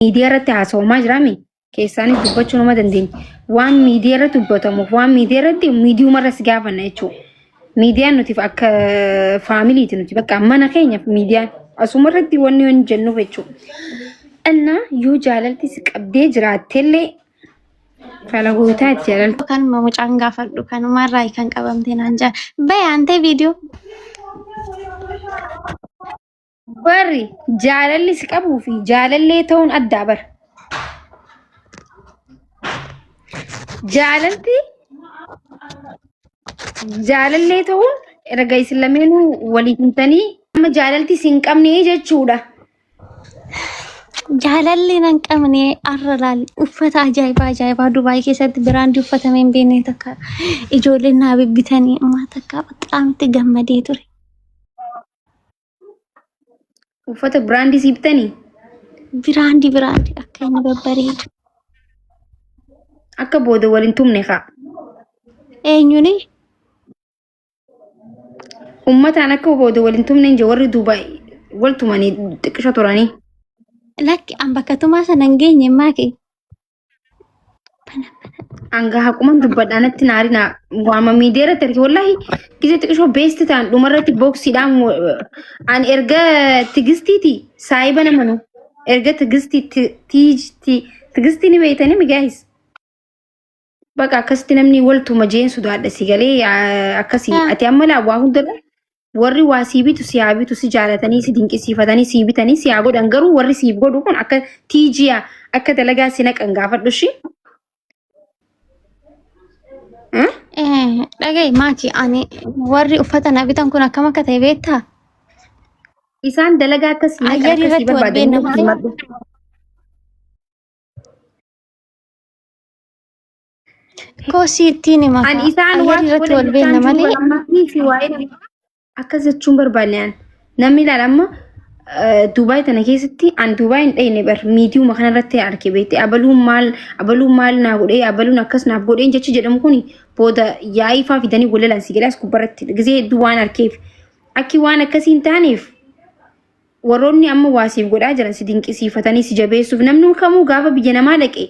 Miidiyaa irratti haasawamaa jiraami. Keessaanis dubbachuu nama dandeenya. Waan miidiyaa irratti dubbatamuuf waan miidiyaa irratti miidiyuma irra si gaafanna jechuudha. Miidiyaan nuti akka faamiliiti nuti bakka mana keenyaaf miidiyaan asuma irratti wanni hin jennuuf jechuudha. Innaa yoo jaalalti si qabdee jiraattellee fala gootaa jaalalti. Kanuma mucaan gaafadhu kanuma irraa kan qabamte naan jaa. Bahe antee viidiyoo. Barri jaalalli si qabuu fi jaalallee ta'uun addaa bara. Jaalalti jaalallee ta'uun erga isin lameenuu walii himtanii amma jaalalti si hin qabne jechuudha. Jaalalli nan qabne arra laal uffata ajaa'ibaa ajaa'ibaa Dubaay keessatti biraandii uffatamee hin beekne takka ijoolleen naa bibbitanii ammaa takka bexaam itti gammadee ture. Uffata biraandii sii bitanii? Biraandii biraandii akka inni babbareedu. Akka booda wal hin tumne kaa. Eenyuuni? Uummataan akka booda wal hin tumne hin jiru warri Duubaay wal tumanii xiqqisha turanii. Lakki an bakka tumaa sana hin geenye maaki. Hanga haquman dubbadha natti naarina waama miidiyaa irratti arge wallahi gisee xiqishoo beesti ta'an dhumarratti booksiidhaan an erga tigistiiti saayiba namanu erga tigistii tigistii ni beeytanii migaahis. Baqa akkasitti namni waltuma jeen sodaadha si galee akkasii ati amma laa waa hundarra Warri waa sii bitu si haa bitu si jaalatanii si dinqisiifatanii sii bitanii si haa godhan garuu warri siif godhu kun akka tiijiyaa akka dalagaa si naqan gaafadhu ishii. Dhaga'i maaki ani warri uffata na bitan kun akkam akka ta'e beektaa? Isaan dalagaa akka si naqan Ayyarii akka sii irratti wal barbaadan beekna malee. himadhu. Koo ittiin hima Ani kaa. isaan Ayyarii waan irratti godhan wal beekna jechaan jiru malee. bara fi waa'ee namaa akkas jechuun barbaanne an. Namni ilaala amma Duubaay tana keessatti an Duubaay hin dhayne bar miidiyuma kanarratti arge beekte abaluun maal abaluun maal naa godhee abaluun akkas naaf godheen jechi jedhamu kun booda yaa'ii faa fidanii walalaan si jedhas gubbarratti gisee hedduu waan arkeef akki waan akkasii hin taaneef Warroonni amma waa siif godhaa jiran si dinqisiifatanii si jabeessuuf namni kamuu gaafa biyya namaa dhaqe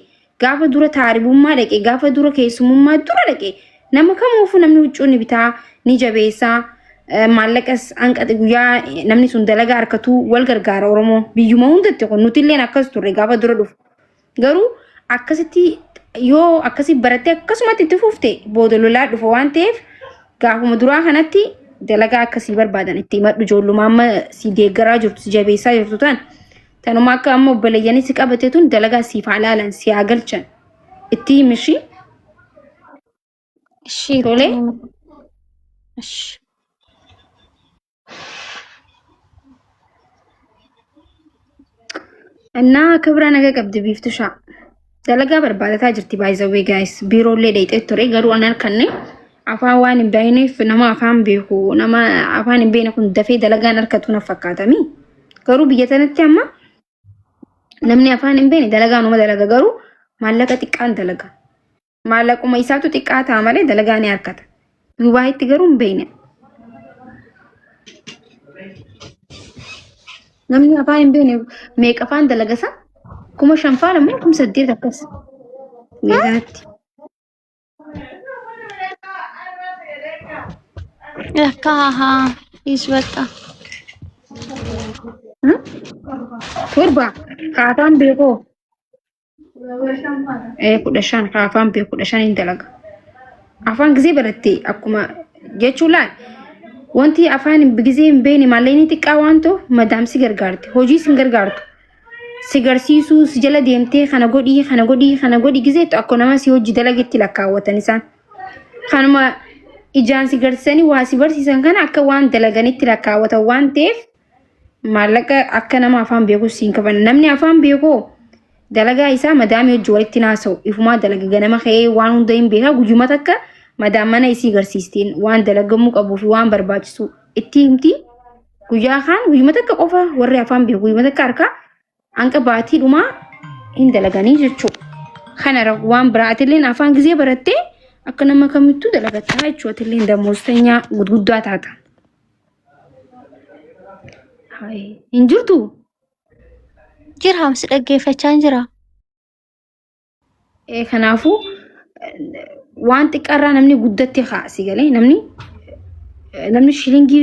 gaafa dura taaribummaa dhaqe gaafa dura keessumummaa dura dhaqe nama kamuufuu namni huccuu ni bitaa ni jabeessaa maallaqas hanqate guyyaa namni sun dalagaa harkatuu wal gargaara Oromoo biyyuma hundatti kun nutilleen akkas turre gaafa dura dhufu. Garuu akkasitti yoo akkasi barattee akkasumatti itti fufte booda lolaa dhufa waan ta'eef gaafuma duraa kanatti dalagaa akkasii barbaadan itti himadhu ijoolluma amma si deeggaraa jirtu si jabeessaa jirtu tan tanuma akka amma obboleeyyanis si qabate tun dalagaa siif haa laalan si haa galchan itti himishii Ishii itti tolee. hima. Ishii. Innaa kibra naga qabdi biiftushaa. Dalagaa barbaadataa jirti by the way guys. Biiroollee dheexee ture garuu an harkanne afaan waan hin beekneef nama afaan beeku nama afaan hin beekne kun dafee dalagaan harkatu na fakkaatami. Garuu biyya tanatti amma namni afaan hin beekne dalagaa numa dalaga garuu maallaqa xiqqaan dalaga. Maallaquma isaatu xiqqaa ta'a malee dalagaa ni harkata. Dubaayitti garuu hin beekne. Namni afaan hin beekne meeqa afaan dalagasa? 5,000 faana immoo 8,000 akkas. Biyya kanatti. Lakka haa is bakka. 7 ka afaan beekoo. Ee 15 ka afaan beeku 15 hin dalaga. Afaan gisee baratte akkuma jechuun laal wanti afaan gisee hin beekne maallaqni xiqqaa waan ta'uuf madaam si gargaarti hojii si hin gargaartu. Si garsiisuu si jala deemtee kana godhii kana godhii kana godhii gisee akka nama si hojii dalagetti lakkaawwatan isaan. Kanuma ijaan si garsiisanii waa si barsiisan kana akka waan dalaganitti lakkaawwatan waan ta'eef Maallaqa akka nama afaan beeku siin kafan. Namni afaan beekoo dalagaa isaa madaamii hojii walitti naasa'u. Ifumaa dalaga ganama ka'ee waan hunda hin beekaa guyyuma takka madaam mana isii garsiistiin waan dalagamuu qabuu fi waan barbaachisu itti himti. Guyyaa kaan guyyuma takka qofa warri afaan beeku guyyuma takka harkaa hanqa baatii dhumaa hin dalaganii jechuudha. Kana waan biraa atilleen afaan gizee barattee akka nama kamittuu dalagattaa jechuudha. Atilleen damooztanyaa gudguddaa taata. Hayi, hin jirtu? Jira si dhaggeeffachaa jira. Kanaafuu waan xiqqaarraa namni guddatti haa si galee namni namni shilingii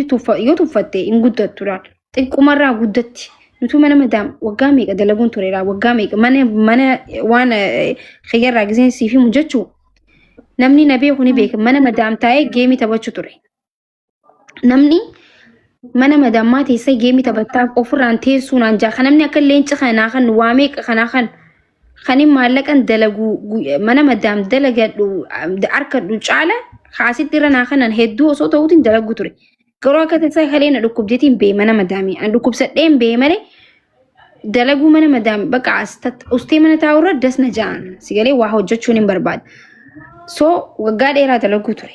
yoo tuffatte hin guddattu laal. Xiqqumarraa guddatti. Nutuu mana madaam waggaa meeqa dalaguun tureera, waggaa meeqa mana mana waan kiyyarraa giseen siif himu jechuu, namni na beeku ni beeka, mana madaam taa'ee geemii taphachuu ture. Namni mana madaammaa teessee geemii taphattaa ofirraan teessuu naan jaa, kan namni akka leenca kanaa kan waa meeqa kanaa kan kanin maallaqan dalagu mana madaam dalagadhu harkadhu caala kaasitti irra naa kanan hedduu osoo ta'uutiin dalagu ture. Garuu akka tasaa kalee na dhukkubdeetiin bee mana madaamii. An dhukkubsadheen bee malee dalaguu mana madaam bakka as ustee mana taa'urra das na ja'an si galee waa hojjechuun hin barbaada. So waggaa dheeraa dalaguu ture.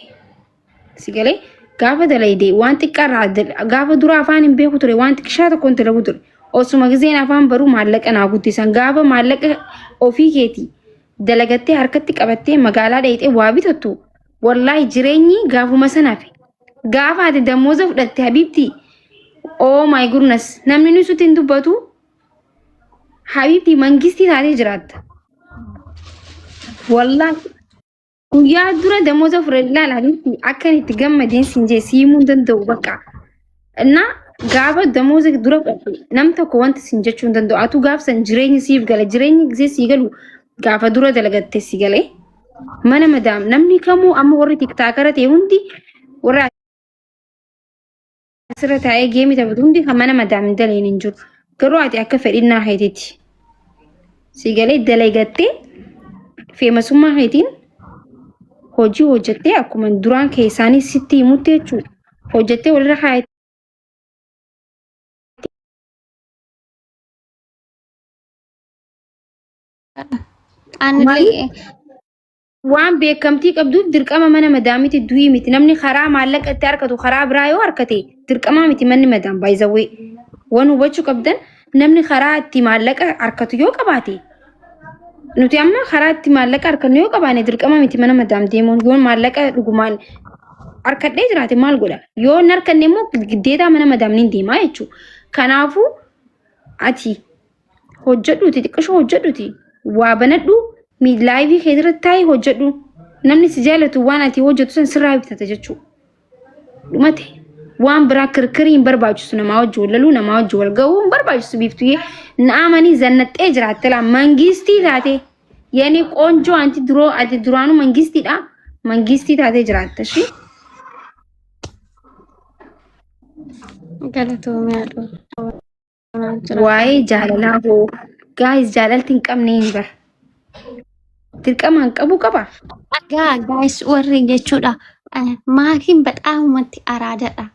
Si galee gaafa dalayde waan xiqqaarraa gaafa dura afaan hin beeku ture, waan xiqqishaa tokkoon dalagu ture. Osuma gizeen afaan baruu maallaqa naa guddisan. Gaafa maallaqa ofii keetii dalagattee harkatti qabattee magaalaa dhayxee waa bitattu, wallaahi jireenyi gaafuma sanaaf. Gaafa ati damooza fudhatte, habiibti, oh my goodness, namni nu sitti hin dubbatu, habiibti, mangistii taatee jiraatta. Wallaahi guyyaa dura damooza fudhadhe ilaala, habiibti, akka inni itti gammadeen siin jee si himuu hin danda'u bakka. Innaa gaafa damooza dura fudhatte nam tokko wanti siin jechuu hin danda'u. Atuu gaaf san jireenyi siif gala, jireenyi gisee sii galu gaafa dura dalagatte si galee. Mana madaam namni kamuu amma warri tiktaakara ta'e hundi, warra asirra taa'ee geemii taphatu hundi kan mana madaam hin daleen hin jiru. Garuu ati akka fedhinnaa keetiiti. Si galee dalagattee feemasummaa keetiin hojii hojjettee akkuma duraan keessaanii sitti himutti jechuudha. Hojjettee walirra kaayattee. Anillee Waan beekamtii qabduuf dirqama mana madaamiti du'ii miti. Namni karaa maallaqa itti harkatu karaa biraa yoo harkate dirqamaa miti manni madaam baay'izawwee. Waan hubachuu qabdan, namni karaa itti maallaqa harkatu yoo qabaate, nuti amma karaa itti maallaqa harkannu yoo qabaane dirqama miti mana madaam deemuun. Yoo maallaqa dhugumaan harkadhee jiraate maal godha? Yoo hin harkanne immoo giddeetaa mana madaam ni deemaa jechuudha. Kanaafuu ati hojjedhuuti, xiqqishoo hojjedhuuti, waa banadhu, live kee irratti taa'ii hojjedhu. Namni si jaalatu waan ati hojjetu san sirraa bitata jechuudha. Dhumate, waan biraa kirkirii hin barbaachisu, namaa wajji wal laluu, namaa wajji wal ga'uu hin barbaachisu. Biiftuyyee na'amanii zannaxxee jiraatte laa, mangistii taate የኔ ቆንጆ, አንቺ ድሮ ati duraanuu mangistiidha, mangistii taatee jiraatta ishii. Galatoomii haadha. Waa'ee jaalalaa hoo guys, jaalalti hin qabne hin bara. Dirqamaan qabu qaba. Gaa guys, warri jechuudha. Maakiin badhaamumatti araadadha.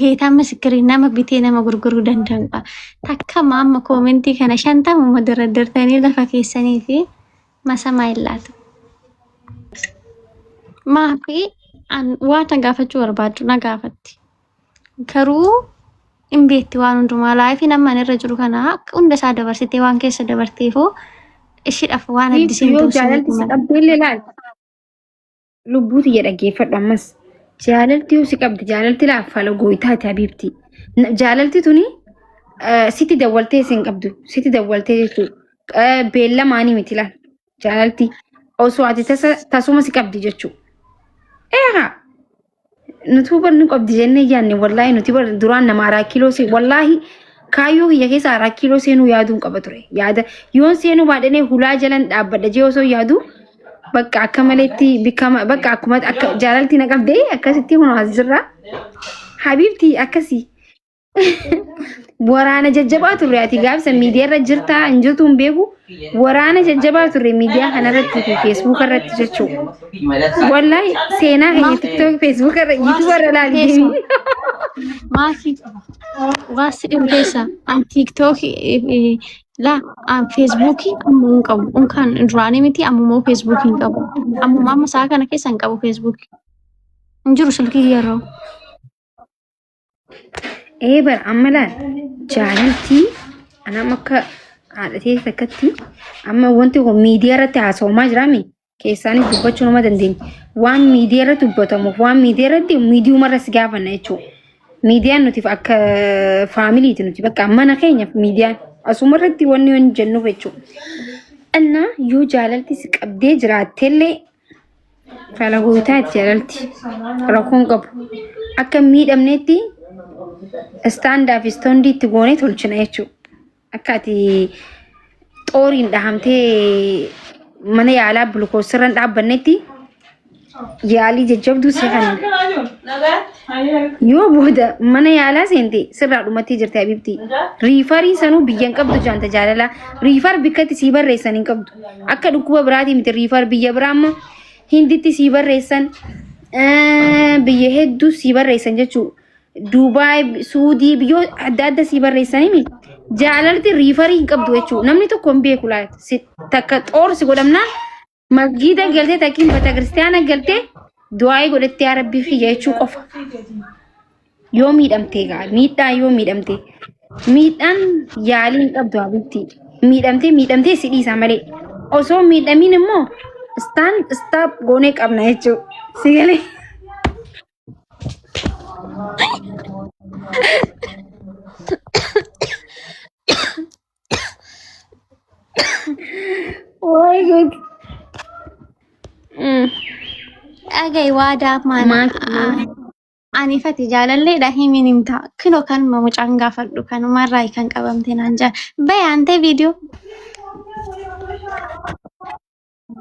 Geetaa misikirii nama bitee nama gurguruu danda'udha. Takka amma koomentii kana 50 daraddartanii lafa keessanii fi masamaa hin laatu. Maafi an waan na gaafachuu barbaaddu na gaafatti. Garuu hin beekti waan hundumaa, life nama ani irra jiru kana akka hunda isaa dabarsitee waan keessa dabarteefuu ishiidhaaf waan addisiin Yoo ta'u jaalalti si qabdeellee laal. Lubbuuti jedha dhaggeeffadhu ammas. Jaalalti yoo si qabdi, jaalalti laaffala gooytaati, habiibti. Jaalalti tuni sitti dawwaltee si hin qabdu. Sitti dawwaltee jechuudha. Beellamaanii miti laal. Jaalalti osoo ati tasa tasuma si qabdi jechuudha. Eegaa nuti bar nu qabdi jennee yaadne, wallaahi nuti bar duraan nama araa kiiloo see, wallaahi kaayyoo kiyya keessa araa kiiloo seenuu yaaduun qaba ture. Yaada yoon seenuu baadhanii hulaa jalan dhaabbadha jee osoo yaadu, bakka akka maleetti bikama bakka akkuma akka jaalalti na qabdee akkasitti kun as jirra. Habiibti, akkasii. Waraana jajjabaa turre. Ati gaafsa miidiyaa irra jirtaa hin jirtu hin beeku. Waraana jajjabaa turre miidiyaa kanarratti fi feesbuuka irratti jechuudha. Wallaahi seenaa keenya tiktook, feesbuuka irra, yuutuuba irra ilaali. Maakii waa si dhibu keessa an tiiktookii laa, an feesbuukii amma hin qabu. Unkaan duraanii miti, ammumoo feesbuukii hin qabu. Ammuma amma sa'a kana keessa hin qabu feesbuukii. Hin jiru silkii yeroo. Ee bara amma laal, jaalaltii anam akka haadha ta'e takkatti amma wanti kun miidiyaa irratti haasawamaa jiraami keessaanis dubbachuu nama dandeenya. Waan miidiyaa irratti dubbatamuuf, waan miidiyaa irratti miidiyuma irra si gaafanna jechuudha. Miidiyaan nuti akka faamiliiti, nuti bakka mana keenyaaf miidiyaan. Asuma irratti wanni hin jennuuf jechuudha. Innaa yoo jaalalti si qabdee jiraattellee falagootaati jaalalti rakkoon qabu. Akka hin miidhamnetti istaandaa fi istoondii itti goonee tolchina jechuudha. Akka ati xooriin dhahamtee mana yaalaa bilkoosirra hin dhaabbannetti yaalii jajjabduu si kan yoo booda mana yaalaa seente sirraa dhumattee jirti habibti. Riifarii sanuu biyya hin qabdu jaanta jaalalaa. Riifar bikkatti sii barreessan hin qabdu. Akka dhukkuba biraatii miti riifar biyya biraa amma hinditti sii barreessan biyya hedduu sii barreessan jechuudha. Duubaay, Suudii biyyoota adda adda sii barreessanii miti. Jaalalti riifarii hin qabdu jechuudha. Namni tokko hin beeku laata. Takka xoor si godhamnaan masgiida galtee takkiin bata kiristiyaana galtee du'aayii godhattee yaa rabbii kiyya jechuu qofa. Yoo miidhamtee gaa miidhaa yoo miidhamtee miidhaan yaalii hin qabdu habibti. Miidhamtee miidhamtee si dhiisa malee. Osoo miidhamiin immoo stand stop goonee qabna jechuudha. Si galee. Waay good. Dhaga'i waadaa maana. Maal? Ani fati jaalalleedha himiin himta. Kinoo kanuma mucaan gaafadhu kanumarraa kan qabamte naan jaa. Bahe aantee viidiyoo.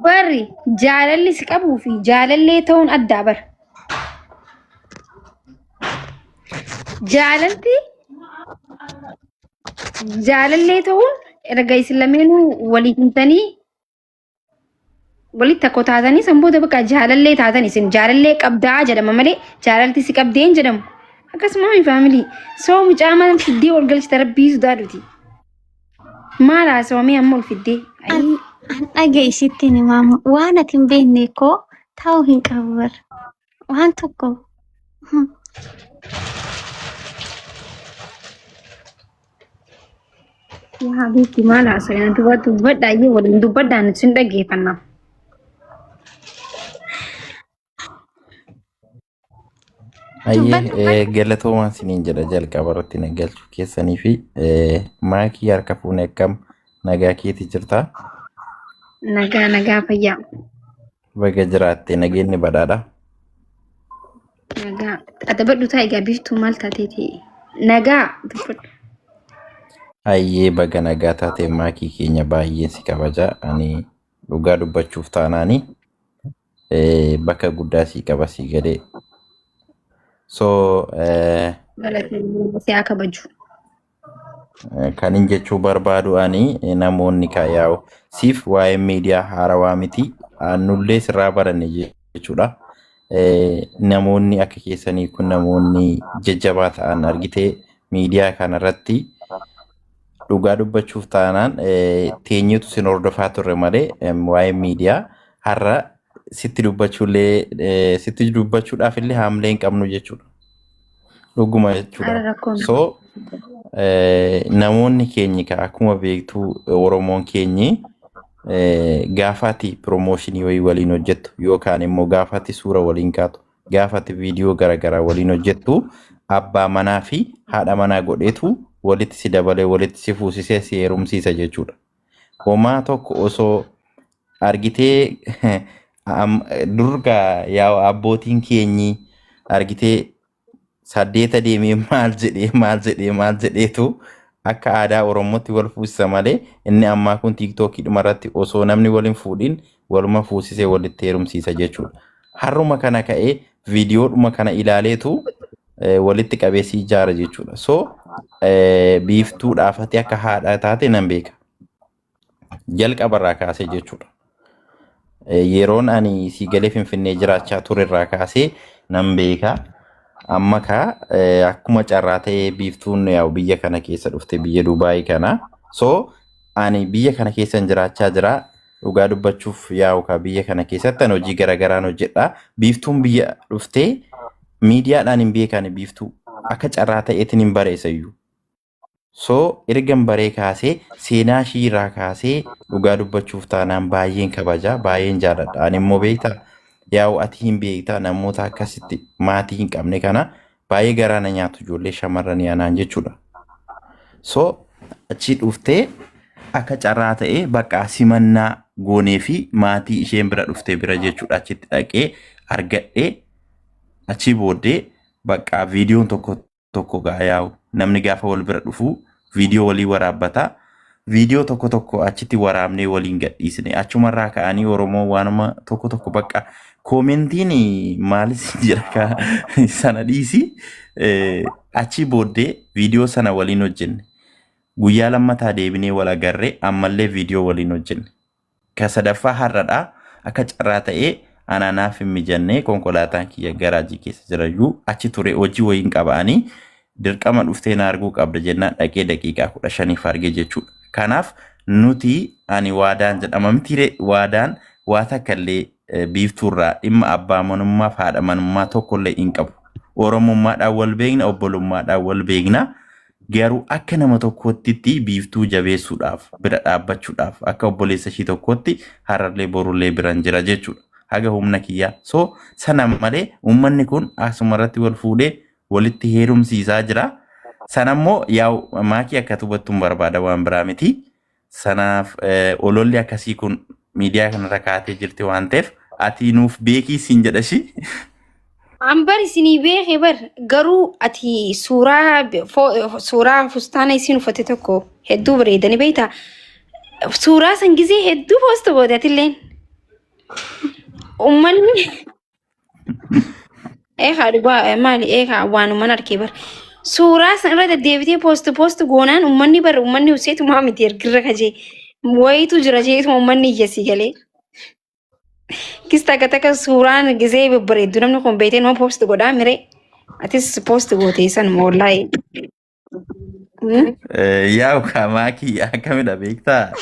Barri jaalalli si qabuu fi jaalallee ta'uun addaa bara. Jaalalti jaalallee ta'uun erga isin lameenuu walii himtanii walitti takko taatanii san booda bakka jaalallee taatan isin jaalallee qabdaa jedhama malee jaalalti si qabdee hin jedhamu. Akkasuma mi faamilii soo mucaa mana fiddee ol galchita rabbii sodaadhuti. Maal haasawamee amma ol fiddee? An dhaga'i sitti himamu waan ati hin beekne koo ta'uu hin qabu bar. Waan tokko. Yaa habiibti maal haasawaa dubbadhu dubbadhaa iyyuu waliin dubbadhaa nuti sin dhaggeeffanna. Dubbadhu. Hayyee galatoomaa isiniin jedha jalqaba irratti na galchuu keessanii fi maakii harka fuune akkam nagaa keeti jirta? Nagaa nagaa fayyaa. Baga jiraatte nageenyi badhaadha. Nagaa. Adabadhu taa egaa biiftuu maal taateeti? Nagaa dubbadhu. Hayyee baga nagaa taate maakii keenya baay'een si kabaja ani dhugaa dubbachuuf taanaani bakka guddaa sii qaba sii galee. So Galatoomi si haa kabaju. Kan hin jechuu barbaadu ani namoonni yaa'u siif waa'ee miidiyaa haarawaa miti nullee sirraa baranne jechuudha. Namoonni akka keessanii kun namoonni jajjabaa ta'an argitee miidiyaa kanarratti dhugaa dubbachuuf taanaan teenyeetu sin hordofaa turre malee waa'ee miidiyaa har'a sitti dubbachuullee sitti dubbachuudhaaf illee haamlee hin qabnu jechuudha. Dhuguma Har'a jechuudha. rakkoon So namoonni keenyi ka akkuma beektu Oromoon keenyi gaafaati piroomooshinii wayii waliin hojjettu yookaan immoo gaafaati suura waliin kaatu gaafati viidiyoo garaagaraa waliin hojjettu abbaa manaa fi haadha manaa godheetu walitti si dabalee walitti si fuusisee si heerumsiisa jechuudha. Homaa tokko osoo argitee durga yaa abbootiin keenyi argitee saddeeta deemee maal jedhee maal jedhee maal jedheetu akka aadaa Oromootti wal fuusisa malee inni ammaa kun tiiktookii irratti osoo namni wal hin fuudhin waluma fuusisee walitti heerumsiisa jechuudha. Har'uma kana ka'ee viidiyoodhuma kana ilaaleetu walitti qabee si ijaara jechuudha. So biiftuu dhaafatee akka haadha taate nan beeka. Jalqabarraa kaasee jechuudha. Yeroon ani si galee Finfinnee jiraachaa turerraa kaasee nan beeka. Amma kaa akkuma carraa ta'ee biiftuun yaa'u biyya kana keessa dhufte biyya Dubaayii kana. So ani biyya kana keessan jiraachaa jira. Dhugaa dubbachuuf yaa'u kaa biyya kana keessatti ani hojii garaagaraan hojjedha. Biiftuun biyya dhuftee miidiyaadhaan hin beekani biiftuu. Akka carraa ta'eetiin hin bareessayyuu. So ergan baree kaasee seenaa ishii irraa kaasee dhugaa dubbachuuf taanaan baay'een kabaja baay'een jaaladha. Ani immoo beektaa yaa'u ati hin beektaa namoota akkasitti maatii hin qabne kana baay'ee garaa na nyaatu ijoollee shamarranii anaan jechuudha. So Achi dhuftee akka carraa ta'ee bakka simannaa goonee fi maatii isheen bira dhuftee bira jechuudha achitti dhaqee argadhee achii booddee bakka viidiyoon tokko tokko gaa yaa'u namni gaafa wal bira dhufu viidiyoo walii waraabbata. Viidiyoo tokko tokko achitti waraabnee waliin gadhiisne achumarraa ka'anii Oromoo waanuma tokko tokko bakka koomentiin maalis jira ka sana dhiisi achii booddee viidiyoo sana waliin hojjenne. Guyyaa lammataa deebinee wal agarree ammallee viidiyoo waliin hojjenne. Ka sadaffaa har'adha akka carraa ta'ee anaanaaf hin mijannee konkolaataan kiyya garaajii keessa jirayyuu achi ture hojii wayiin qaba'anii dirqama dhuftee na arguu qabda jennaan dhaqee daqiiqaa 15f arge jechuudha. Kanaaf nuti ani waadaan jedhama mitiire waadaan waa takka illee biiftuurraa dhimma abbaa manummaa fi haadha manummaa tokkollee hin qabu. Oromummaadhaan wal beekna, obbolummaadhaan wal beekna. Garuu akka nama tokkootti biiftuu jabeessuudhaaf bira dhaabbachuudhaaf akka obboleessa ishii tokkootti har'allee borullee biran jira jechuudha. Haga humna kiyyaa. So sana malee uummanni kun asuma irratti wal fuudhee walitti heerumsiisaa jira. Sanammoo yaa'u maakii akka hubattuun barbaada waan biraa miti. Sanaaf ololli akkasii kun miidiyaa kanarra kaatee jirti waan ta'eef ati nuuf beekii siin jedha ishii. An bar isinii beeke bar garuu ati suuraa suuraa fustaana isiin uffate tokko hedduu bareedani beektaa. Suuraa san gizee hedduu poost goote atilleen. Uummanni eekaa dhugaa maali eekaa waanuman arkee bar. Suuraa san irra deddeebitee poost poost goonaan uummanni bar uummanni useetumaa miti ergirra kajee wayitu jira jeetuma uummanni iyyasii galee. Kis takka takka suuraan gisee babbareeddu namni kun beektee nama poost godhaa miree. Atis poost gootee sanuma wallaahi. Yaa'u maakii akkamidha beektaa?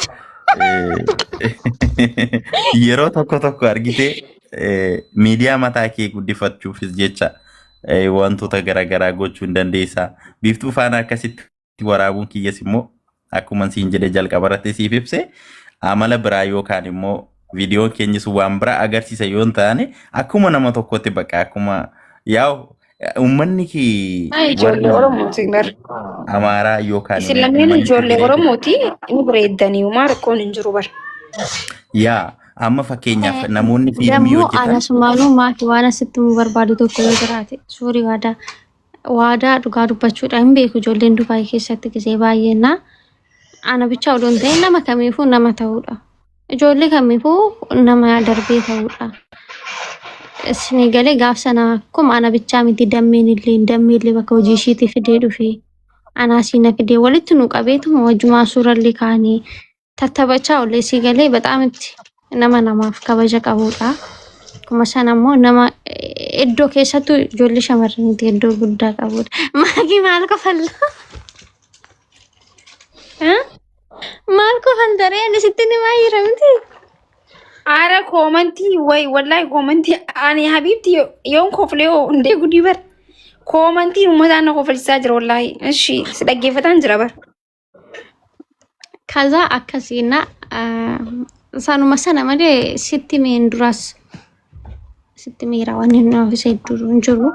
Yeroo tokko tokko argitee miidiyaa mataa kee guddifachuufis jecha wantoota garaagaraa gochuu hin dandeessaa. Biiftuu faana akkasitti waraabuun kiyyas immoo akkuma siin jedhe jalqaba irratti siif ibse amala biraa yookaan immoo viidiyoon keenyis waan biraa agarsiisa yoo hin taane akkuma nama tokkotti bakka akkuma yaa'u uummanni kee Ijoollee warri Oromooti bar. Amaaraa yookaan Isin immoo lameen uummanni ijoollee Tigree Oromooti ni bareeddanii homaa rakkoon hin jiru bar. Yaa amma fakkeenyaaf namoonni fiilmii Dammoo hojjetan anasumaanuu maatii waan asitti mu barbaadu tokko yoo jiraate suurii waadaa waadaa dhugaa dubbachuudha hin beeku ijoolleen Dubaay keessatti gisee baay'eenna ana bicha odoo hin ta'in nama kamiifuu nama ta'uudha. Ijoollee kamiifuu nama darbee ta'uudha. Isin galee gaaf sana akkuma ana bichaa miti dammeen illee dammee illee bakka hojii ishiitii fidee dhufe anaa siina fidee walitti nu qabeetuma wajjumaa suurallee kaanii tattaphachaa oollee si galee bexaam itti nama namaaf kabaja qabudha. Akkuma sana immoo nama iddoo keessattuu ijoollee shamarraniiti iddoo guddaa qabudha. Maagii maal kofalla? Maal kofalta ree? Ani sitti ni maayira miti. Ara koomantii way wallahi koomantii ani habiibti yoon koflee hoo hundee gudii bar. Koomantiin uummataan na kofalchisaa jira wallahi. Ishi si dhaggeeffataan jira bar. Kaza akkasiina sanuma sana malee sitti meen duras sitti miira waan inni ofiisa hedduu hin jiru.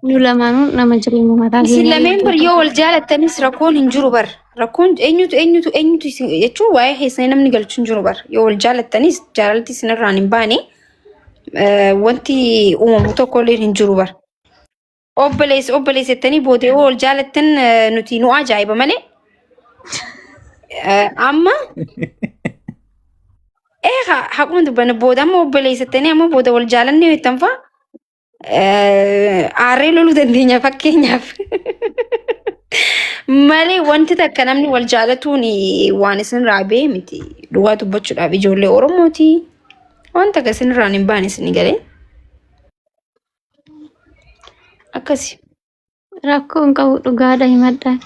Nu lamaanuu nama jireenya mataa Isin keenya lameen bar yoo wal jaalattanis rakkoon hin jiru bar. Rakkoon eenyutu eenyutu eenyutu isin jechuun waa'ee keessanii namni galchu hin jiru bar. Yoo wal jaalattanis jaalalti isinirraan hin baane wanti uumamu tokko illee hin jiru bar. Obboleessa obboleessa jettanii booda yoo wal jaalattan nuti nu ajaa'iba malee. Amma eegaa haquma dubbanna booda amma obboleessa jettanii amma booda wal jaalanne jettan fa'a aarree loluu dandeenya fakkeenyaaf. Malee wanti takka namni wal jaalatuun waan isinirraa ba'e miti. Dhugaa dubbachuudhaaf ijoollee Oromooti. Wanta akka isinirraan hin baane isin galee. Akkasi. Rakkoo hin qabu dhugaadha himadha.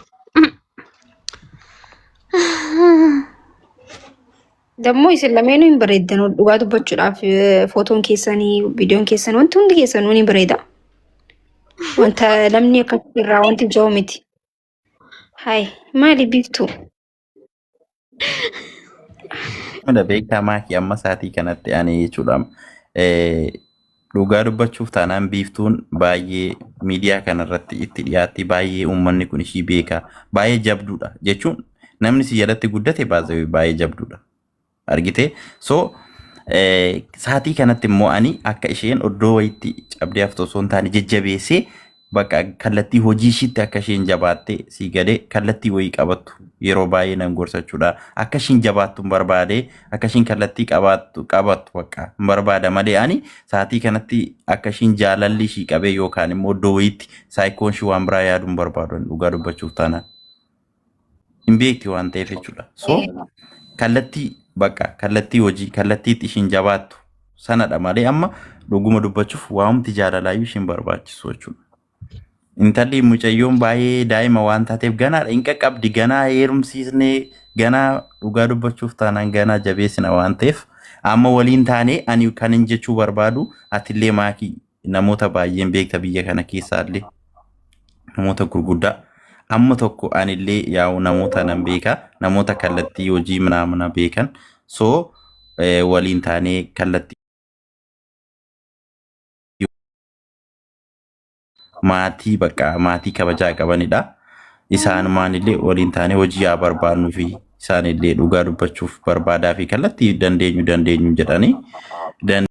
Dammoo isin lameenuu hin bareeddan dhugaa dubbachuudhaaf footoon keessanii viidiyoon keessan wanti hundi keessanuu ni bareeda. Wanta namni akkasii irraa wanti jiru miti. Hayi maali biiftuu? Mana beekaa maakii amma sa'aatii kanatti ani jechuudha. Dhugaa dubbachuuf taanaan Biiftuun baay'ee miidiyaa kanarratti itti dhiyaatti, baay'ee uummanni kun ishii beeka. Baay'ee jabduudha jechuun namni si jalatti guddate baay'ee jabduudha. Argitee? So saatii kanatti immoo ani akka isheen oddoo wayitti cabdee haftu osoo hin taane, jajjabeessee bakka kallattii hojii ishiitti akka isheen jabaattee sii galee kallattii wayii qabattu yeroo baay'ee nan gorsachuudha. Akka isheen jabaattu hin barbaade, akka isheen kallattii qabaattu qabattu bakka hin barbaada malee, ani saatii kanatti akka isheen jaalalli ishii qabee yookaan immoo iddoo wayiitti saayikoon ishii waan biraa yaaduu hin barbaadu ani, dhugaa dubbachuuf taanaan. Hin beekti waan ta'eef jechuudha. So kallattii bakka kallattii hojii, kallattii itti ishiin jabaattu sanadha malee, amma dhuguma dubbachuuf waamti jaalalaayyuu ishiin barbaachisu jechuudha. Intalli mucayyoon baay'ee daa'ima waan taateef ganaadha, hin qaqqabdi, ganaa heerumsiisnee, ganaa dhugaa dubbachuuf taanaan ganaa jabeessina waan ta'eef, amma waliin taanee ani kan hin jechuu barbaadu, atillee maakii namoota baay'een beekta, biyya kana keessaallee namoota gurguddaa amma tokko, anillee yaa'u namoota nan beeka, namoota kallattii hojii manaamana beekan. So waliin taanee kallattii maatii bakka maatii kabajaa qabanidha. Isaanumaanillee waliin taanee hojii haa barbaannuu fi isaanillee dhugaa dubbachuuf barbaadaa fi kallattii dandeenyu dandeenyu jedhanii